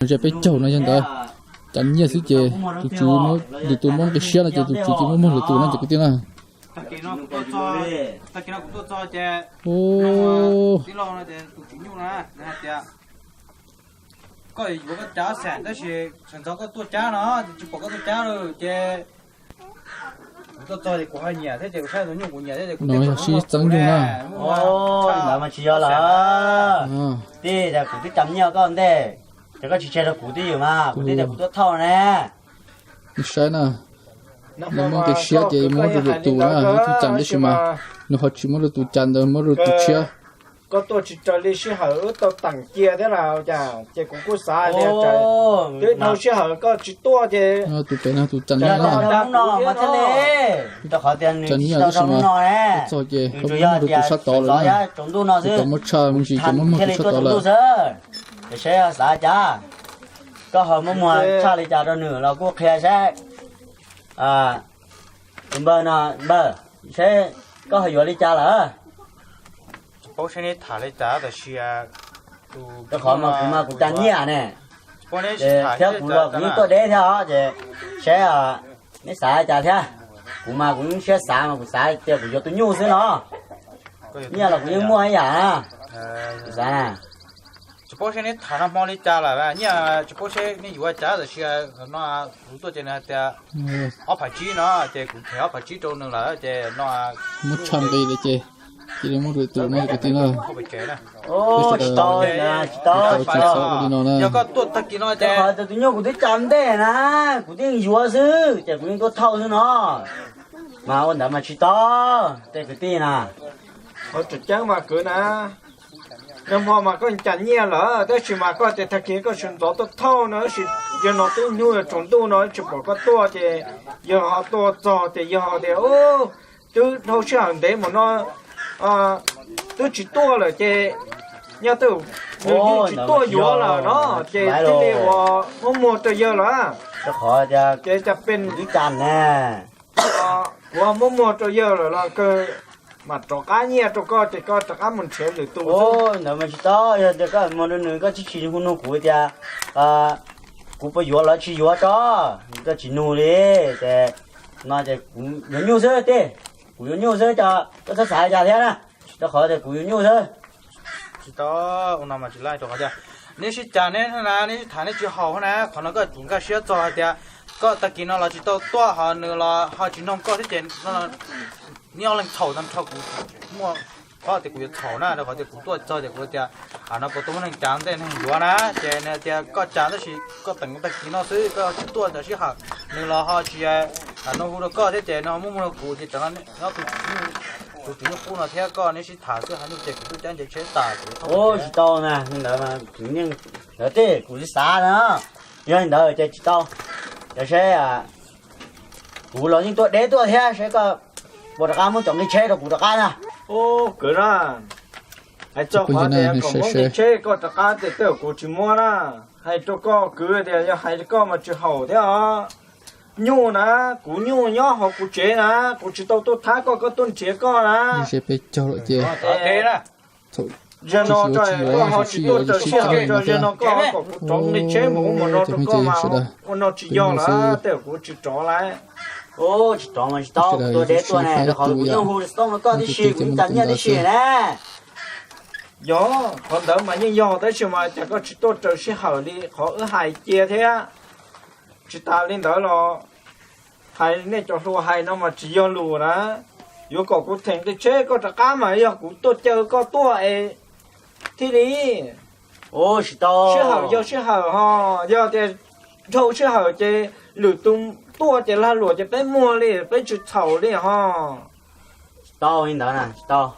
Ze peb caug no yog ntawd, cas nyiaj xwb ces tus tswv, lwm tus muab nqi siab no ces tus tswv ces muab muag lwm tus no ces kwv tij na. Koj yuav koj cab xeem tab sis sawv ntxov koj tuaj cab no ces tsis pom koj tuaj cab lawm ces kuv tuaj txog ces kuv ho nyiam thiab ces kuv saib tus nyuj kuv nyiam thiab ces kuv no yog sib txeeb nyuj na. Ntawd mas tsis yog lawm. Tij, kuv twb cam nyiaj koj ntej, ces koj tsis tseg rau kuv twj ywm mas kuv twb tias kuv tuaj thauj ne. Saib na, nws muab nqi siab ces muab rau lwm tus na, ib tug cas tab sis mas nws ho tsis muab rau tus cas ntawd, muab rau tus tshiab. Koj tuaj tsis raws li sij hawm wb tau teem cia thiab los cas, ces kuv kuj xav tias twb dhau sij hawm koj tsis tuaj ces tus pem no tus cas no thiaj li, rau qhov tias nws tsis tau rau hnub no ne, txog ces ho muab rau tus sab tod lawm na. Tus tod muab tshaj me ntsis ces muab muag tus sab tod lawm. Ces saib xav cas, koj ho muab muag tshaj li cas rau nws los kuj qhia saib. Tus npawg no, npawg, saib koj ho yuav li cas lawm? Tsis paub saib neb tham li cas tab sis rau qhov mas kuv mas kuv cas nyiaj ne, thiab kuv los kuv yeej tuaj deb thiab os, ces saib neb xav li cas thiab. Kuv mas kuv yeej siab xav mas kuv xav tias kuv yuav tus nyuj xwb no. Nyiaj los kuv yeej muaj ib yam na. Kuv xav na. Tsis paub saib neb tham nag hmo li cas lawm, nyiaj tsis paub saib neb yuav cas tab sis no kuv tuaj ces nws hais tias ob phav tsib no ces kuv them ob phav tsib rau nws lawm ces no muab tshaj nqi li ces cia li muab rau tus no kwv tij na. Tsis tau, tsis tau, tsis tau li no na. Yog koj tuaj tag kis no ces tus nyuj kuv twb cam ntej na, kuv twb yuav xwb ces kuv yeej tuaj thauj xwb no. Mas ua ntawd mas tsis tau, tej kwv tij na. Qhov tseem ceeb mas kwv na, nag hmo mas koj cas nyiaj lawm tab sis mas koj tias tag kis koj sawv ntxov tuaj thauj no tab sis yog no twb hnub tsaus ntuj no tsis pom koj tuaj ces yog ho tuaj txog ces yog tias twb dhau sij hawm ntev mus no twb tsis tuaj lawm ces nyob twb nws yeej tsis tuaj yuav lawm no ces thiaj li ua muab muag rau yawg lawm. Ces cas peb kuv muab muag rau yawg lawm los kawg mam rov qab nyiaj rau koj ces koj rov qab mus nrhiav lwm tus. Ntawd mas tsis tau, yog tias koj muag rau nws koj tsis tsis hu nug kuv tias kuv puas yuav los tsis yuav tso, koj tsis nug li. Ces no ces kuv yuav nyuj xwb tij, kuv yuav nyuj xwb, koj txhob xav li cas thiab na, rau qhov tias kuv yuav nyuj xwb. Tsis tau, ua no mas tsis laij rau qhov tias neb sib cav neb na, neb sib tham neb tsis haum na, qhov no koj tsum nkag siab txog hais tias koj tag kis no los tsis tau tuaj ho nws los ho tsis noog koj thiab ces neb ob leeg txhaum tag nrho kuv muaj qhov tias kuv yuav txhaum na, rau qhov tias kuv tuaj txog tias kuv tias no puas tuaj muab neeg cav ntej neeg yuav na, ces nws tias koj cav tab sis koj teem tag kis no xwb koj tsis tuaj ntawm sij hawm, nws los ho tsis no hu rau koj thiab ces no muab muag rau kuv ces tsam no tus tswv nyuj qub no thiab koj neb sib tham xwb ho nyuj ces kuv twb cab nce tsheb tas kuv tsis tau na, li ntawd mas kuv yeej, ntawd tij kuv tsis xav na, yog li ntawd ces tsis tau, ces saib kuv los yeej tuaj deb tuaj thiab saib koj puas rov qab muab cov nqi tsheb rau kuv rov qab na. Kwv na, hais txog qhov tias kom muab nqi tsheb koj rov qab ces tej zaum kuv tsis muab na, hais rau koj kwv tias yog hais rau koj mas tsis haum thiab os. Nyuj na, kuv nyuj nyob hauv kuv tsev na, kuv tsis tau tuaj thab koj, koj tuaj nrhiav koj na. Zaum no koj ho tsis tuaj raws sij hawm, zaum no koj ho kom kuv rov nqi tsheb mus ub mus no rau koj mas ua no tsis yog lawm, tej zaum kuv tsis rov lawm. Tsis rov mas tsis tau, kuv tuaj deb tuaj ne, rau qhov kuv yeej hu xov tooj rau koj tib si, kuv yeej cas nyiaj tib si ne. Yog qhov ntawd mas yeej yog tab sis mas cas koj tsis tuaj raws sij hawm li qhov wb hais cia thiab. Tsis tas li ntawd los hais nej cov hluas hais no mas tsis yog lus na. Yuav kom kuv them nqi tsheb koj rov qab mas yog kuv tuaj caw koj tuaj es thiaj li. Sij hawm yog sij hawm ho, yog tias dhau sij hawm ces lwm tus tuaj ces lag luam ces peb muag li peb tsis txhaum li ho. Tsis tau li ntawd na, tsis tau.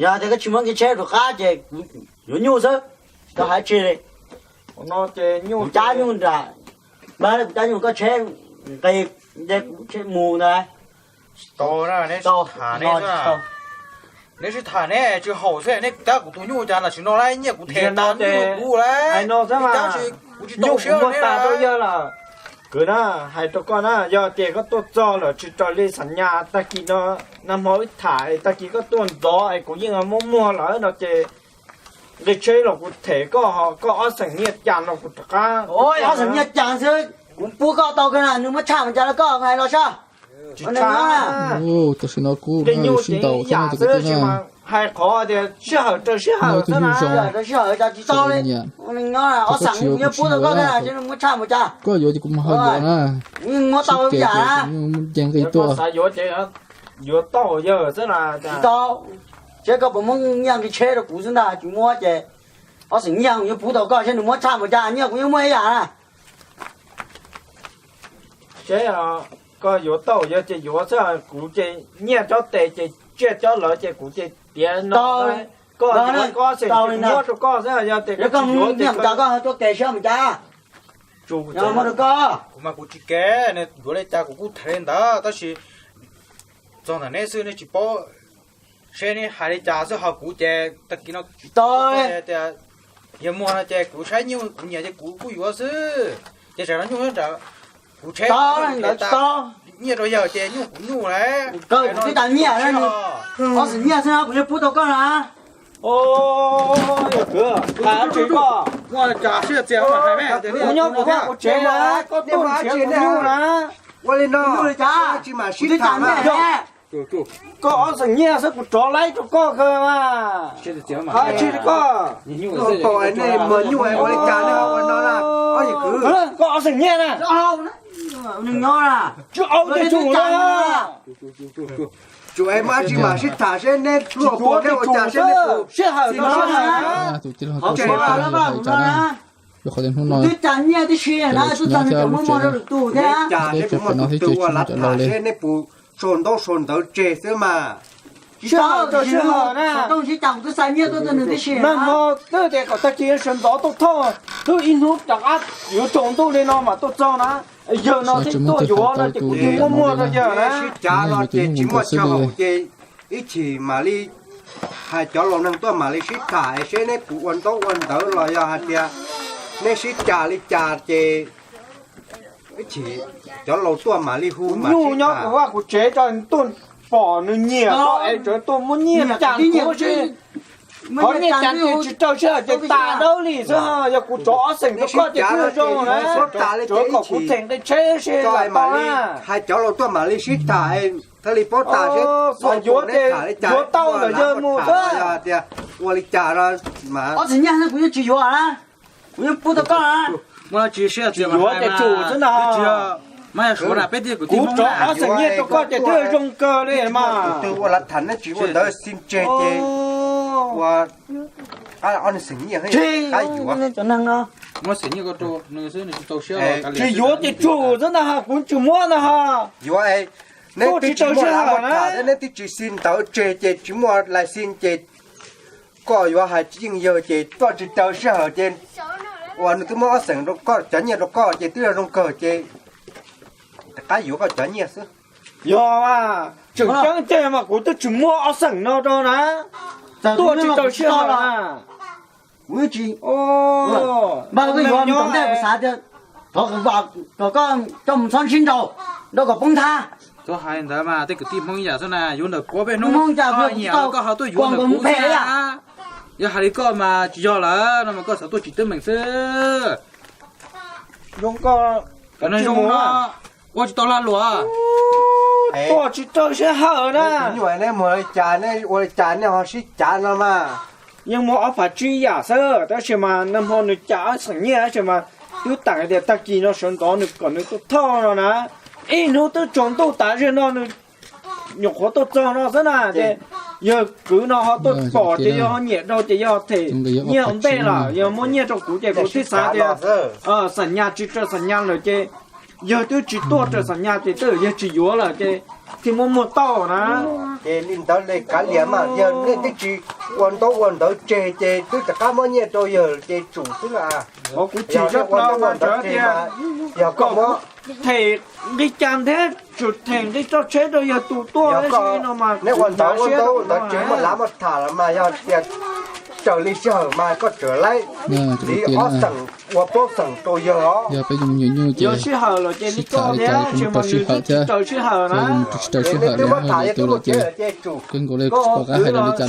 Yog tias koj tsis muab nqi tsheb rov qab ces kuv yuav nyuj xwb, tsis tau hais tsi li. No ces nyuj, kuv cab nyuj nram, kuv cab nyuj koj tsheb nqis, nce kuv tsheb mus ntawd. Tsis tau, neb sib tham ne tsis haum xwb, neb cab kuv tus nyuj cas tam sim no lawm, nyiaj kuv them tas nyuj kuv lawm, neb cab tsis, kuv tsis tau siab rau neb lawm. Kwv na, hais rau koj na, yog tias koj tuaj txog lawm tsis raws li xam nyas tag kis no, nag hmo wb tham es tag kis koj tuaj ntxov es kuv yeej muab muag lawm no ces nqi tsheb los kuv them koj, ho koj ob xeem nyiaj cas no kuv rov qab. Ob xeem nyiaj cas xwb, kuv pub koj tau kawg na, nws muab tshaj mus cas los koj hais los saib. Tsis tshaj, tam sim no kuv nqi nyuj ces ib yam xwb, tsis mas hais qhov tias sij hawm raws sij hawm xwb na. Sij hawm raws sij hawm cas tsis tau li. Nyob ob xeem nyiaj pub tau koj kawg na, nws muab tshaj mus cas. Koj yuav ces kuv mus hau yuav na. Muab tau ib yam na. Nce nqi tuaj. Yuav tau yawg xwb na. Tsis tau. Seb koj puas muab nyiaj nqi tsheb rau kuv xwb ntag, tsis muab ces ob xeem nyiaj kuv yuav pub tau koj, seb nws muab tshaj mus cas, nyiaj kuv yeej muaj ib yam na. Seb koj yuav tau yawg ces yuav xwb, kuv ces nyiaj cov tes ces tsiaj cov lawv ces kuv ces tiav no. Koj yuav koj xeem ces kuv muab rau koj xwb, yog tias koj tsis yuav ces koj tuaj tes seb mus cas. Kuv mas kuv tsis kem, nws yuav li cas kuv kuj them li ntawd, tab sis txog ntawm neb xwb neb tsis paub, seb neb hais li cas xwb, ho kuv ces tag kis no tsis tau tias yawg muag no ces kuv saib nyuj kuv nyiam ces kuv kuj yuav xwb. Ces tsam no nyuj nram kuv tsheb, nyiaj rau yawg ces nyuj kuv nyuj lawm. Koj kuv twb tas nyiaj, ob xeem nyiaj xwb no kuv yuav pub tau koj na. Yawg kwv, hais tsis koj, kuv nyob kuv vaj kuv tsev na, koj tuaj nrhiav kuv nyuj na. Ua li no, kuv twb tas nyiaj. Koj ob xeem nyiaj xwb kuv rov laib rau koj kawg mas. Hais tsis li koj. Koj ob xeem nyiaj na. Tsis au tej tug na. Tsuas es muaj dab tsi mas sib tham seb neb luag puas neb ua cas seb neb puas sib hawm no. Twb tas nyiaj tib si na, twb txog nws cov muaj muag rau lwm tus thiab. Cas seb puas muaj tus twg ua lav tham seb neb puas sau ntaub sau ntawv tseg xwb mas. Sib hawm rau sib hawm na. Xov tooj sib tau twb xa nyiaj tuaj rau nws tib si. Nag hmo twb tias kom tag kis sawv ntxov tuaj thauj, twb ib hnub rov qab yuav tsaus ntuj li no mas tuaj txog na. Yawg no thiaj tuaj yuav no ces kuv twb muab muag rau yawg na. Sib cav los ces tsis muaj chaw haum ces ib chim mam li hais cov laus neeg tuaj mam li sib tham seb neb puas ua ntaub ua ntawv los yog hais tias neb sib cav li cas ces ib chim cov laus tuaj mam li hu mas sib tham. Kuv vaj kuv tsev tso tuaj pom nws nyiam koj es tseem tuaj muab nyiaj cas kuv si. Qhov nyiaj cas ces tsis raws sij hawm ces tas dawb li xwb, yog kuv rov ob xeem rau koj ces kuj zoo na. Rov kom kuv them nqi tsheb si los tau na. Hais cov laus tuaj mam li sib tham thiaj li paub tas seb yuav ces yuav tau ntawm yawg mus xwb. Tias ua li cas no mas. Ob txhais nyiaj xwb kuv yeej tsis yuav na. Kuv yeej pub tau koj na. Tsis yuav ces tsum xwb na. Kuv rov ob xeem nyiaj rau koj ces twb zoo kawg li mas. Tus twg ua lav tham neb tsis muaj ntawv xin tseg ces ua ob xeem nyiaj qab yuav. Tsis yuav ces tsum xwb na, kuv tsis muab na. Yuav, neb twb tsis muaj lav muab tham thiab neb twb tsis xin ntawv tseg ces tsis muaj lav xin ces koj yuav hais tsis yeej yawg ces koj tsis raws sij hawm ces uas nws twb muab ob xeem rau koj cov nyiaj rau koj ces twb yog zoo kawg ces rov qab yuav koj cov nyiaj xwb. Yog, tseem ceeb tiag mas kuv twb tsis muab ob xeem no rau na. Tuaj tsis raws sij hawm na. Kuv tsis, npaj koj yuav tom ntej kuv xav tias thov kuv vam kom koj coj mus txhob ntsib nraus, nrau kom poob nthav. Txhob hais ntawd mas, tej kwv tij Hmoob ib yam xwb na, yuav ntawm puav peb hnub, Hmoob cas koj nyiam koj ho tuaj yuav ntawm kuv xwb na. Yog hais li koj mas tsis yog lawm no mas koj xav tuaj tsis teeb meem xwb. Zoo koj zoo no ua tsis tau lag luam. Tuaj tsis raws sij hawm na. Nyuj, neb mus li cas, neb ua li cas nej ho sib cav no mas. Yeej muaj ob phav tsib yam xwb, tab sis mas nag hmo nws cas ob xeem nyiaj tab sis mas twb teem tias tag kis no sawv ntxov nws kom nws tuaj thauj no na. Ib hnub twb tsaus ntuj tas zog no nws nyuam qhuav tuaj txog no xwb na ces yawg kwv no ho tuaj pom ces yawg ho nyiam rau ces yawg ho them nyiaj ua ntej lawm, yawg muab nyiaj rau kuv ces kuv thiaj xav tias xam nyas tsis raws xam nyas lawm ces yawg twb tsis tuaj raws xam nyas ces twb yawg tsis yuav lawm ces thiaj muab muag tauj na. Ces li ntawd li kav liam mas yog nej twb tsis ua ntaub ua ntawv tseg ces twb rov qab muab nyiaj rau yawg ces tsum xwb na. Kuv chim tshaj plaws mas ntawd tias yog koj muab them nqi cas thiab tsum them nqi txoj tsheb rau yawg tus tuaj no mas neb ua ntawv ua ntaub ua ntawv tseg muaj lav muaj tham los mas yog tias raws li sij hawm mas koj tseem laib txiv ob xeem ua plaub xeem rau yawg os. Yog sij hawm los ces li koj thiab, tsis mas nws twb tsis raws sij hawm na. Neb twb muab tham yog twb mus tseg lawm ces tsum. Koj kwv los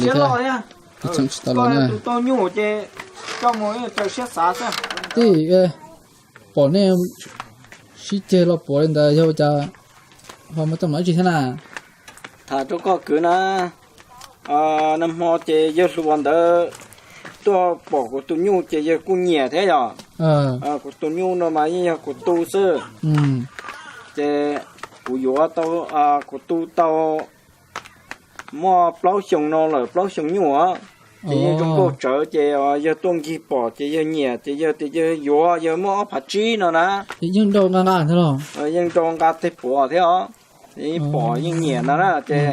siab loj thiab. Tsis tau los na. Tus tau nyuj ces koj mus raws siab xav xwb. Tij, pom nej sib ceg los puav li ntawd yog ua cas ho muaj teeb meem dab tsi thiab na? Tham rau koj kwv na, nag hmo ces yawg hluas ntawd tuaj pom kuv tus nyuj ces yawg kuj nyiam thiab yom. Kuv tus nyuj no mas yeej yog kuv tu xwb. Ces kuv yuav tau, kuv tu tau muaj plaub xyoo no lawm, plaub xyoo nyuj os. Ces yeej zoo nkauj tsawv ces yawg tuaj nkig pom ces yawg nyiam ces yawg tias yawg yuav, yawg muaj ob phav tsib no na. Yeej nrau nqa nqa thiab os, yeej nrau nqa teg puav thiab os. Yeej pom yeej nyiam no na ces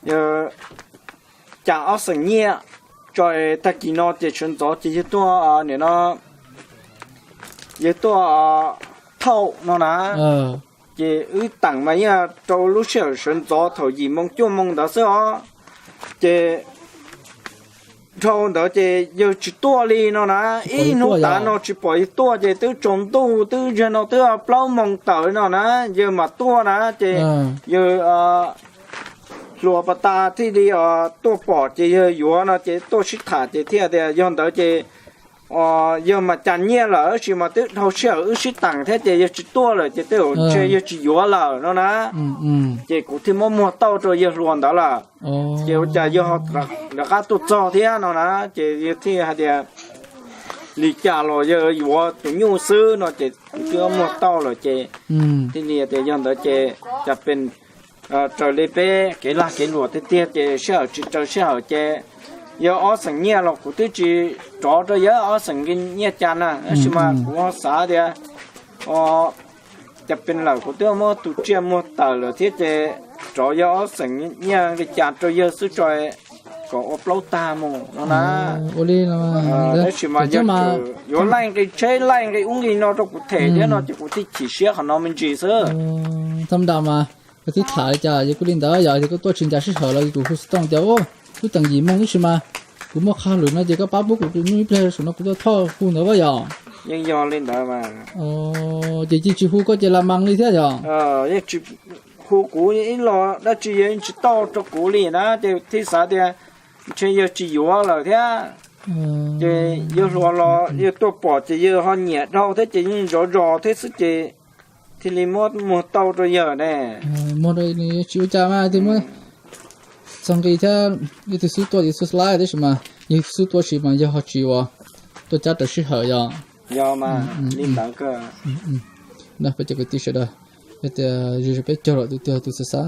yawg cas ob xeem nyiaj tso, tag kis no ces sawv ntxov ces yawg tuaj, nim no yawg tuaj thauj no na. Ces wb teem mas yeej rau lub sij hawm sawv ntxov thaum yim moo cuaj moo ntawd xwb os. Ces dhau ntawd ces yawg tsis tuaj li no na, ib hnub tav no tsis pom yawg tuaj ces twb tsaus ntuj twb zag no twb plaub moo tawm no na, yawg mam tuaj na ces yawg hluas pas tas thiaj li tuaj pom ces yawg yuav no ces tuaj sib tham ces thiaj tias yog ntawd ces yawg mas cas nyiaj lawm tab sis mas twb dhau sij hawm wb sib teem thiab ces yawg tsis tuaj lawm ces tej zaum ntshe yawg tsis yuav lawm no na. Ces kuv thiaj muab muag tauj rau yawg hluas ntawd lawm. Ces ua cas yawg rov qab tuaj txog thiab no na, ces yawg thiaj hais tias li cas los yawg yuav tus nyuj xwb no ces kuv twb muag tauj lawm ces thiaj li tias yog ntawd ces cas pes raws li peb kev lag kev luam tiag tiag ces sij hawm tsis raws sij hawm ces yawg ob xeem nyiaj los kuv twb tsis rov rau yawg ob xeem nyiaj cas na, tab sis mas kuv ho xav tias cas pes lawm kuv twb muab tus tsiaj muag tawm lawm thiab ces rov yawg ob xeem nyiaj nqi cas rau yawg xwb tso, kom ua plaub tag mus no na. Tab sis mas yawg yuav laij nqi tsheb laij nqi ub nqi no rau kuv them thiab no ces kuv thiaj chim siab qhov no me ntsis xwb. Thaj nram mas koj twb tham li cas yog kuj li ntawd, yog tias koj tuaj tsis ncav sij hawm los kuv hu xov tooj tias wb teem yim moo tab sis mas kuv muaj qhov lwm no ces koj pab pub kuv tus nyuj ib pliag saum no kuv tuaj thauj hu ntawd yog. Yeej yog li ntawd mas. Ces tsis hu koj ces las mas li thiab yog. Yeej tsis hu kuv ib los dab tsi yawg yeej tsis tauj rau kuv li na ces thiaj xav tias ntshe yawg tsis yuav lawm thiab. Ces yawg hluas los yawg tuaj pom ces yawg ho nyiam dhau thiab ces yeej zov zos thiab xwb ces thiaj li muab muag tauj rau yawg ne. Muag rau tsis ua cas mas thiaj muab txog nqi thiab, ib tug xub tuaj ib tug xub laib tab sis mas yog xub tuaj sis mas yog ho tsis ua tuaj cab raws sij hawm yog. Yog mas li ntawd kawg. Peb cov kwv tij sawv daws, yog tias peb cog lawm tus twg tus xav xav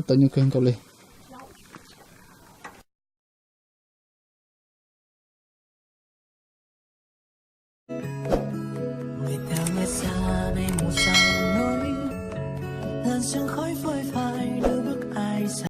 tau nyuj kawg nkaus li.